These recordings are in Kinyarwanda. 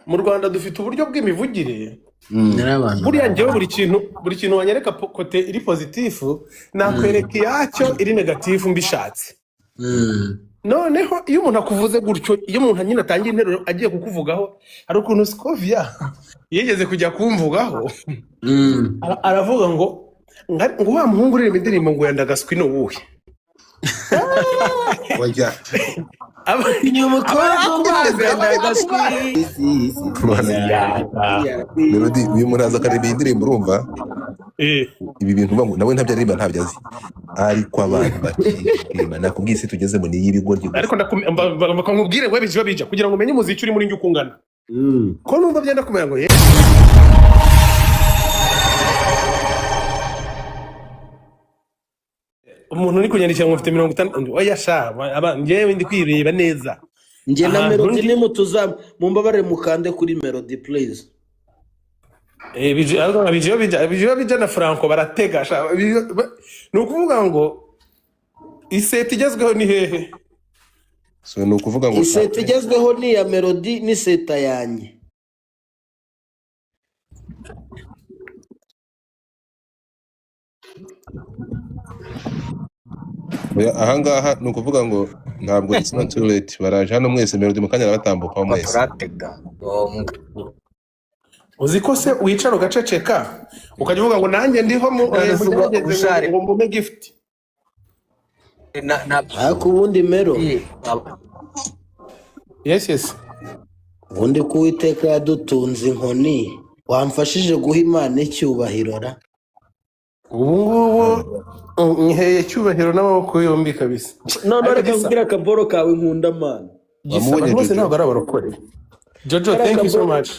Mu Rwanda dufite uburyo bw'imivugire. Nari abantu Buriya njyewe buri kintu wanyereka côté iri positif, nakwereka iyacyo iri négatif mbishatse. Noneho iyo umuntu akuvuze gutyo, iyo umuntu nyine atangiye interuro agiye kukuvugaho, hari ukuntu Scovia yigeze kujya kumvugaho, aravuga ngo wa muhungu uririmba indirimbo ngo yandagaswi ni uwuhe? Oya. Tinya umukobwa Aba yakubaze, aba ndagaswi. yakubaze. Melody, uyu muntu aza akaririmba iyi ndirimbo, urumva? Ibi bintu uvuga ngo nawe ntabyo aririmba, ntabyo azi, ariko abantu bakishima. Nakubwiye, isi tugezemo ni iy'ibigoryi gusa. Ariko nkubwire ngo bijya bija kugira ngo umenye umuziki uri muri njye uko ungana, ko numva byenda kumera ngo ye. Umuntu uri kunyandikira ngo mfite 60, oya sha, njyewe ndi kwireba neza. Njye na Ahantu Melody ndi nimutuza mumbabarire mukande kuri Melody, please. Ariko nka Bijiyo bija na Franco baratega sha, ni ukuvuga ngo iseta igezweho ni hehe? So ni ukuvuga ngo Iseta igezweho ni iya Melody n'iseta yanjye. Oya, ahangaha ni ukuvuga ngo ntabwo, it's not too late. Baraje hano mwese, Melody mu kanya arabatambukaho Ngo mwese. Turatega ngombwa. Uzi ko se wicara ugaceceka ukajya uvuga ngo nanjye ndiho None se ubwo mugerageze ngo Bushari ngo mumpe gift. Na Ariko ubundi Melo, Yes. ubundi ko Uwiteka yadutunze inkoni, wamfashije guha Imana icyubahiro ra? Ubu ngubu nkiheye cyubahiro n'amaboko yombi kabisa. None Ariko reka Gisa, nkubwire akaboro kawe nkunda, mana. Gisa, Wamubonye abantu bose Jojo? ntabwo ari abarokore. Jojo, Kariya thank you so kaboro, much.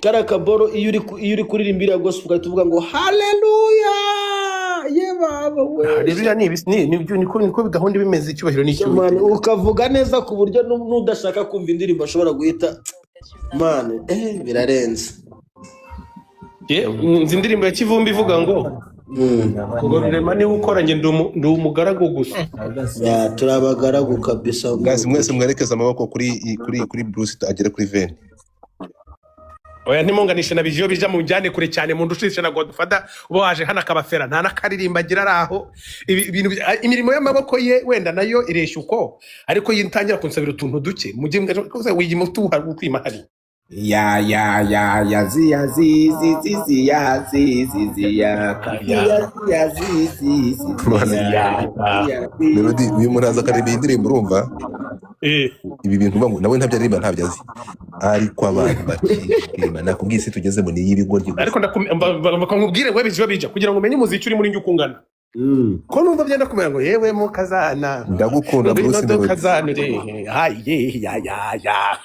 kariya kaboro, iyo uri kuririmba iriya gospel ugahita uvuga ngo haleluya, ye baba we. Haleluya ni niko gahunda iba imeze, icyubahiro ni Man, icy'Uwiteka. ukavuga neza ku buryo n'udashaka kumva indirimbo ashobora guhita, man, birarenze. Ye, nzi indirimbo ya Kivumbi ivuga ngo ngo Rurema niwe ukora, njye ndi umugaragu gusa. Ya, turi abagaragu kabisa ni Guys, mwese ukuri. mwerekeze amaboko kuri Bruce agere kuri veni. Oya, ntimunganishe na Bijiyo bija, mu njyane kure cyane mu ndushishe na Godfather uba waje hano akabafera, nta n'akaririmba agira ari aho. Ibintu imirimo y'amaboko ye wenda nayo ireshya uko, ariko yitangira kunsabira utuntu duke mujye wiga umutuha ukwima hari. Ya ya ya ya zi ya zi zi zi zi ya zi zi zi ya ka ya ya zi ya zi zi zi zi ya ya ya zi. Melody, uyu muntu aza akaririmba iyi ndirimbo, urumva? Ibi bintu uvuga ngo nawe ntabyo aririmba, ntabyo azi, ariko abantu bakishima. Nakubwiye, isi tugezemo ni iy'ibigoryi gusa. Ariko nkubwire ngo bijya bija kugira ngo umenye umuziki uri muri njye uko ungana, ko numva byenda kumera ngo yewe mukazana Ndagukunda ngwino Bruce Melody. dukazanure haye ya ya ya.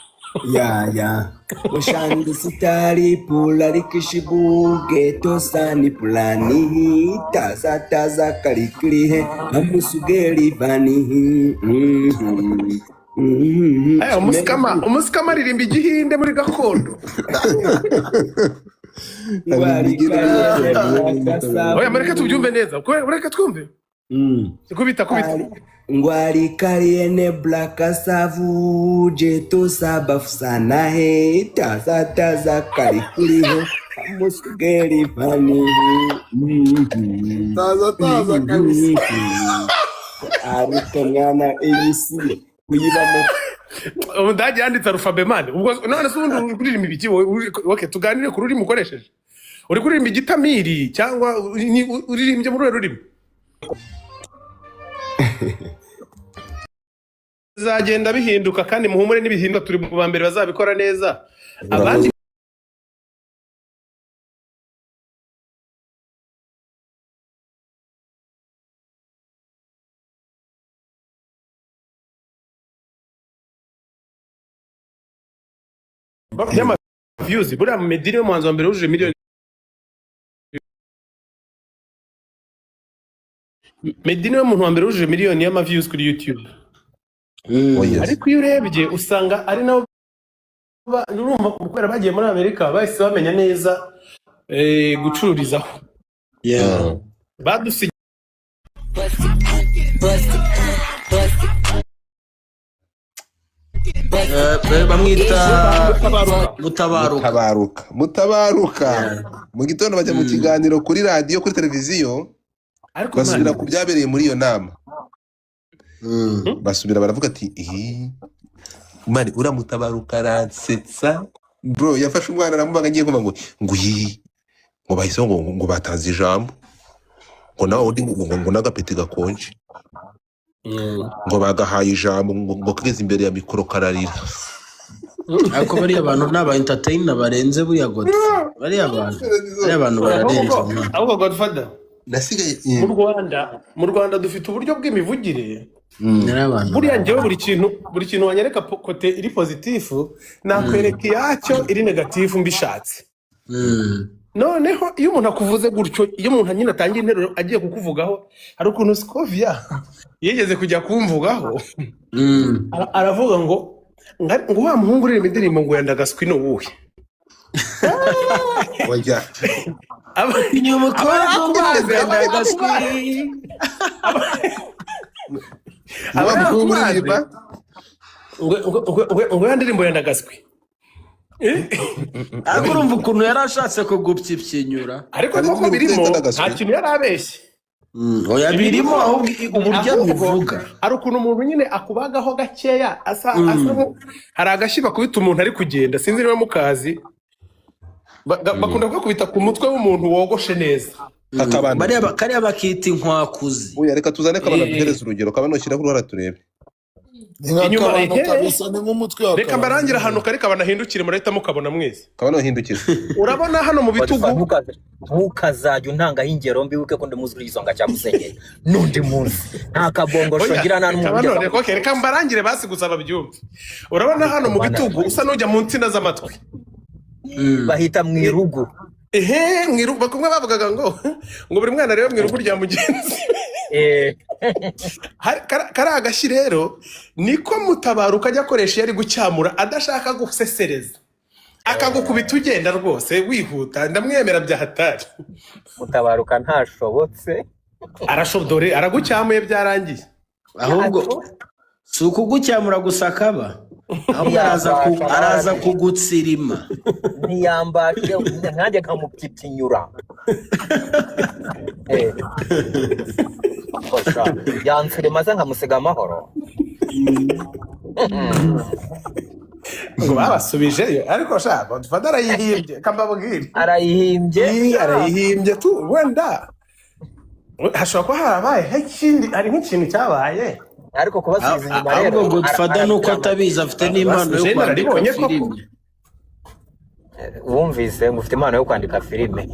Ya ya Ushandi sitari pulari kishibuge tosani pulani taza taza kaliklihe amusugeli vani. Aya, umusikama aririmba igihinde muri gakondo. Aririmba igihinde muri gakondo. Oya, mureke tubyumve neza, mureke twumve. Kubita kubita. Ngwari kariene blakasavu jeto sabafusanahe taza taza kaliklihe amusugeli vani. Taza taza kabisa. Ariko mwana, iyi si kuyibamo. Umudage yanditse alphabet, man. Ubwo none se ubundi uri kuririmba ibiki wowe? Okay, tuganire ku rurimi ukoresheje. Uri kuririmba igitamiri cyangwa uririmbye muri uruhe rurimi? Bizagenda bihinduka kandi muhumure, n'ibihinduka turi mu ba mbere bazabikora neza abandi. Urakoze. By'ama views, buriya Meddy niwe muhanzi wa mbere wujuje miliyoni. Meddy niwe muntu wa mbere wujuje miliyoni y'ama views kuri YouTube. Oh yes. Ariko iyo urebye usanga ari nabo urumva kubera bagiye muri Amerika bahise bamenya neza gucururizaho. Badusigiye. Bust it, bust it, bust it. Bamwita Mutabaruka. Mutabaruka. Mutabaruka, Mutabaruka. Mu gitondo bajya mu kiganiro kuri radiyo, kuri televiziyo. Ariko Basubira man, ku byabereye muri iyo nama. Basubira baravuga ati: "Ihi man, uriya Mutabaruka aransetsa bro." Yafashe umwana aramubaga, agiye kumva ngo yi ngo bahise ngo batanze ijambo, ngo nawe undi ngo n'agapeti gakonje, ngo bagahaye ijambo, ngo kageze imbere ya mikoro kararira. Ariko bariya bantu ni aba entertainer barenze buriya, Godfrey. Bariya bantu bararenze. Ahubwo Man. Ahubwo Godfather, Nasigaye mu Rwanda dufite uburyo bw'imivugire. Bariya bantu Buriya njyewe buri kintu wanyereka côté iri positif, nakwereka iyacyo iri négatif mbishatse. Noneho iyo umuntu akuvuze gutyo, iyo umuntu nyine atangiye interuro agiye kukuvugaho, hari ukuntu Scovia yigeze kujya kumvugaho. Aravuga ngo wa muhungu uririmba indirimbo ngo yandagaswi ni uwuhe? Wajya Inyuma umukobwa Aba yakubaze, aba ndagaswi. Aba wa muhungu yakubaze. uririmba Ngo ya ndirimbo yandagaswi. Ariko urumva ukuntu yari ashatse kugupyipyinyura. Ariko Hari koko indirimbo birimo. uteka ndagaswi. Nta kintu yari abeshye. Oya, birimo, ahubwo uburyo Ahubwo abivuga. hari ukuntu umuntu nyine akubagaho gakeya, asa hari agashyi bakubita umuntu ari kugenda, sinzi niba mukazi. Bakunda kugakubita ku mutwe w'umuntu wogoshe neza. Akabano. Kariya bakita inkwakuzi. Oya, reka tuzane Kabano, duhereze urugero. Kabano, shyiraho uruhara turebe. Ni nka Inyuma, Kabano. ehe. Kabisa ni nk'umutwe wa Reka Kabano. mbarangire ahantu kari, kabanahindukire, murahita mukabona mwese. Kabano, hindukira. Urabona hano mu bitugu. Ntukazajya untangaho ingero mbi, wibuke ko ndi muzi igisonga cya Musenyeri n'undi munsi nta kabongosho Oya, ngira, nta n'umuntu Kabano, ujya reka, okay, reka mbarangire basi gusa babyumve. Urabona hano mu bitugu, usa n'ujya mu nsina z'amatwi. Bahita mu irugu. Ehe, mu irugu. Bakumwe bavugaga ngo buri mwana arebe mu irugu rya mugenzi we. Kari agashyi rero niko Mutabaruka ajya akoresha iyo ari gucyamura adashaka gusesereza, akagukubita ugenda rwose wihuta. Ndamwemera bya hatari. Mutabaruka ntashobotse. Dore aragucyamuye, byarangiye. Ahubwo si ukugucyamura gusa, akaba ahubwo Ntiyambasha. Araza kugutsirima. Ntiyambashe nkanjye nkamupyipyinyura. Kosha, yansirima se nkamusiga amahoro. Ngo babasubijeyo, ariko sha, Godfather arayihimbye, kambabwire. Arayihimbye. Ii, arayihimbye tu. Wenda hashobora kuba harabaye nk'ikindi, hari nk'ikintu cyabaye. Ariko kubasubiza inyuma rero Ahubwo Godfather nuko atabizi, afite n'impano yo Basubije kwandika nararibonye koko. filime. Wumvise ngo ufite impano yo kwandika filime.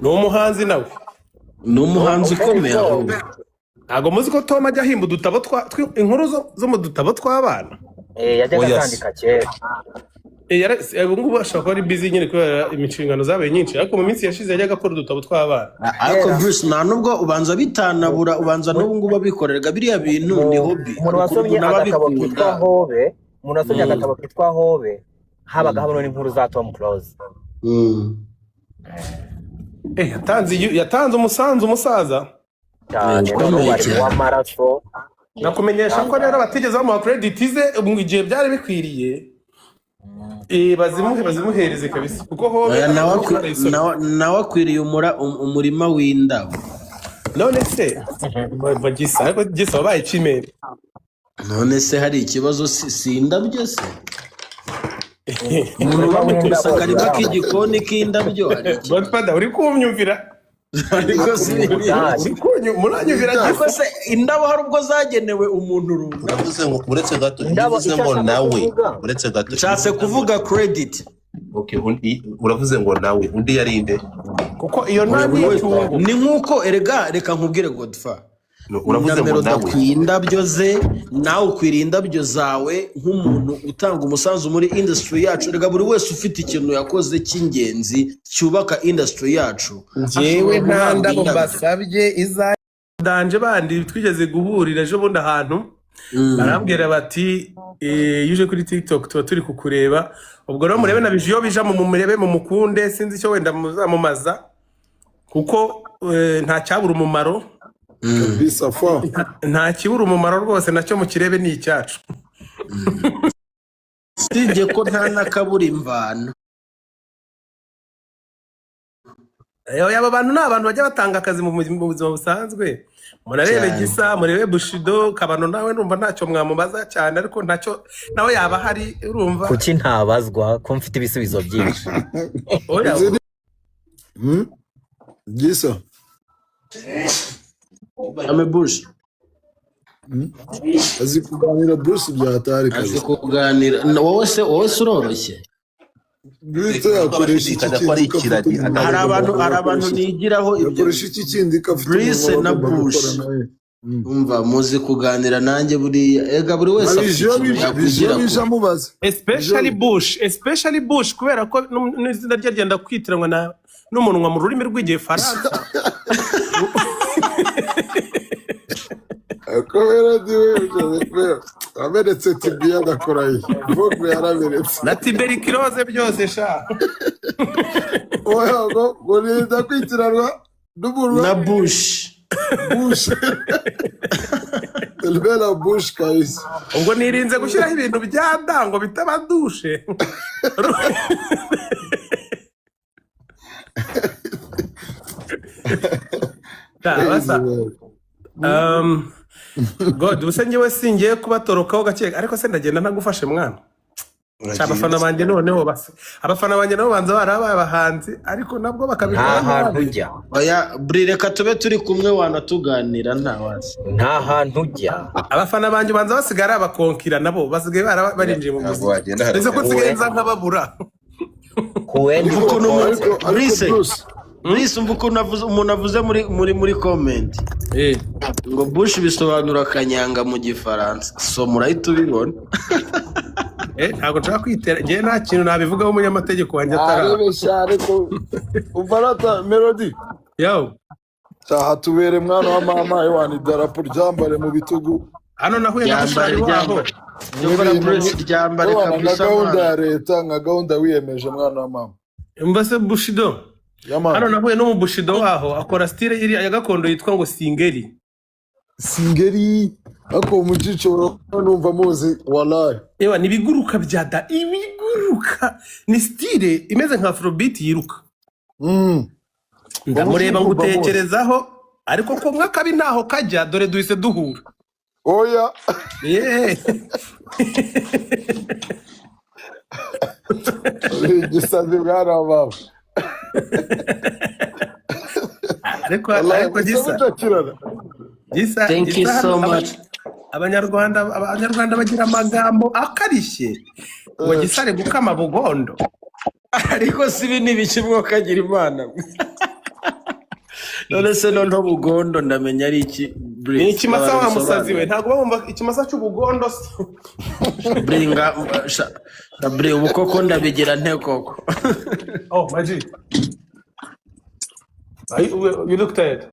Ni umuhanzi nawe. Ni umuhanzi ukomeye ahubwo. Ntabwo muzi ko Tom ajya ahimba udutabo inkuru zo mu dutabo tw'abana? Yajyaga Oya se. azandika kera. Ubu ngubu ashobora kuba ari busy nyine kubera inshingano zabaye nyinshi, ariko mu minsi yashize yajyaga akora udutabo tw'abana. Ariko Bruce, nta nubwo ubanza bitanabura, ubanza n'ubu ngubu abikorerwa biriya bintu, ni hobby. Umuntu Hari ukuntu wasomye umuntu aba agatabo abikunda. kitwa Hobe, umuntu wasomye agatabo kitwa Hobe, habaga habona n'inkuru za Tom Close. Yatanze umusanzu umusaza. Cyane. Ukomeye Noneho bari cyane. w'amaraso. Nakumenyesha ko rero batigeze bamuha credit ze mu igihe byari bikwiriye. Bazimuhe, bazimuhereze kabisa, kuko Hobe Oya, nawe akwiriye umurima w'indabo. None se bagisa, ariko Gisa wabaye kimere. None se hari ikibazo? Si indabyo se? Umuntu bamukubise akarima k'igikoni k'indabyo, hari ikibazo? Godfather, uri kumyumvira? Ariko si Muranyumvira? Ariko Gisa se indabo hari ubwo zagenewe umuntu runaka? Uravuze ngo uretse gato iyo Indabo, uvuze icyo ngo ashaka nawe kuvuga. Uretse gato. Nshatse kuvuga credit. Okay, undi uravuze ngo nawe, undi yari nde? Kuko iyo Oya, nta buri wese n'itungo. ni nk'uko erega, reka nkubwire Godfa. No, uravuze Na ngo Melody nawe akwiye indabyo ze, nawe ukwiriye indabyo zawe nk'umuntu utanga umusanzu muri industry yacu. Reka, buri wese ufite ikintu yakoze cy'ingenzi cyubaka industry yacu Njyewe ashobora nta guhabwa ndabo indabyo. mbasabye iza danje bandi twigeze guhurira ejo bundi ahantu, barambwira bati: "Eh, iyo uje kuri TikTok tuba turi kukureba." Ubwo rero murebe na bije iyo bija mu murebe mu mukunde, sinzi icyo wenda muzamumaza, kuko nta cyabura umumaro. Kabisa fo. Nta kibura umumaro rwose, nacyo mukirebe ni icyacu. Usibye ko nta n'akabura imvano. Aba bantu ni abantu bajya batanga akazi mu buzima busanzwe. Murarebe Cyane. Gisa, murebe Bushido, Kabano nawe numva ntacyo mwamubaza cyane, ariko ntacyo nawe yaba ahari, urumva. Kuki ntabazwa ko mfite ibisubizo byinshi? Oya, Izi Gisa. Ame Bush. Azi kuganira Bruce byatari Azi kabisa. kuganira. Wowe se uroroshye. Bruce yakoresha iki Ashidikanya ko ari kindi ko afite ikiragi, umunwa Hari agomba abantu hari abantu gukoresha iki? nigiraho ibyo. Yakoresha iki kindi ko afite Bruce umunwa na agomba Bush. gukora nawe? Umva, muzi kuganira nanjye buriya. Ega buri wese Na afite Vision ikintu bije yakwigira bije ko. amubaza. Especially Vision. Bush, especially Bush, kubera ko n'izina rye ryenda kwitiranwa na n'umunwa mu rurimi rw'igifaransa. Kubera diwe amenetse tibia ndakurahiye. Vogue yaramenetse. Na tuberculose byose sha. Oya ngo nirinda kwitiranwa n'umunwa Na Bush. Bush. Elvera Bush kabisa. Ubwo nirinze gushyiraho ibintu bya da ngo bitaba dushe. Da, basa. God, ubuse njyewe singiye kubatorokaho gake, ariko se ndagenda ntagufashe mwana. Sha, abafana banjye noneho basa. Abafana banjye nabo banza barabaye abahanzi, ariko nabwo Nta bakabikora hantu nabi. ujya. Oya, Bri, reka tube turi kumwe wanatuganira nta wazi. Nta hantu ujya. Abafana banjye banza basigaye ari abakonkira nabo basigaye barinjiye mu Ntabwo muziki. wagenda Ese ko haracyari. nsigaye nza nkababura. Kuwendi Umva ukuntu ukoze. Ariko Bruce, Bruce Bruce, umva ukuntu umuntu avuze muri comment. Ngo Bush bisobanura kanyanga mu gifaransa. So murahita ubibona. Ntabwo nshaka kwitera, njyewe nta kintu nabivugaho umunyamategeko wanjye atara. arebeshya ariko umva Melody. Yo, Cyaha tubere mwana wa mama ewana idarapo ryambare mu bitugu. Hano nahuye na Ryambare Bushari waho. ryambare. Nyobora N'ibintu Bruce ryambare ewana nka kabisa gahunda mwana. ya leta nka gahunda wiyemeje mwana wa mama. Umva se Bushido. Hano Yamana. nahuye n'umubushido waho akora style iri ya gakondo yitwa ngo singeri. Singeri ariko umucico numva muzi wallahi. Ewa ni ibiguruka bya da ibiguruka ni style imeze nka afrobeat yiruka. Ndamureba Umucico numva muzi. ngutekerezaho ariko ko nk'akabi ntaho kajya dore duhise duhura. Oya. Yeah. Gisazi mwana wa mama. Ariko Wallahi ariko gusa gisa mucakirana. gisa Thank you gisa so hano much. Abanyarwanda bagira amagambo akarishye ngo gisare gukama bugondo. Ariko si ibi ni ibiki mwokagira imana. None se noneho bugondo ndamenya ari iki Ni Bri? ikimasa wa musazi we Bisobanura. ntabwo bumva ikimasa cy'ubugondo se. Bri nga sha Bri ubu koko ndabigira nte koko. Oh, my G. You look tired.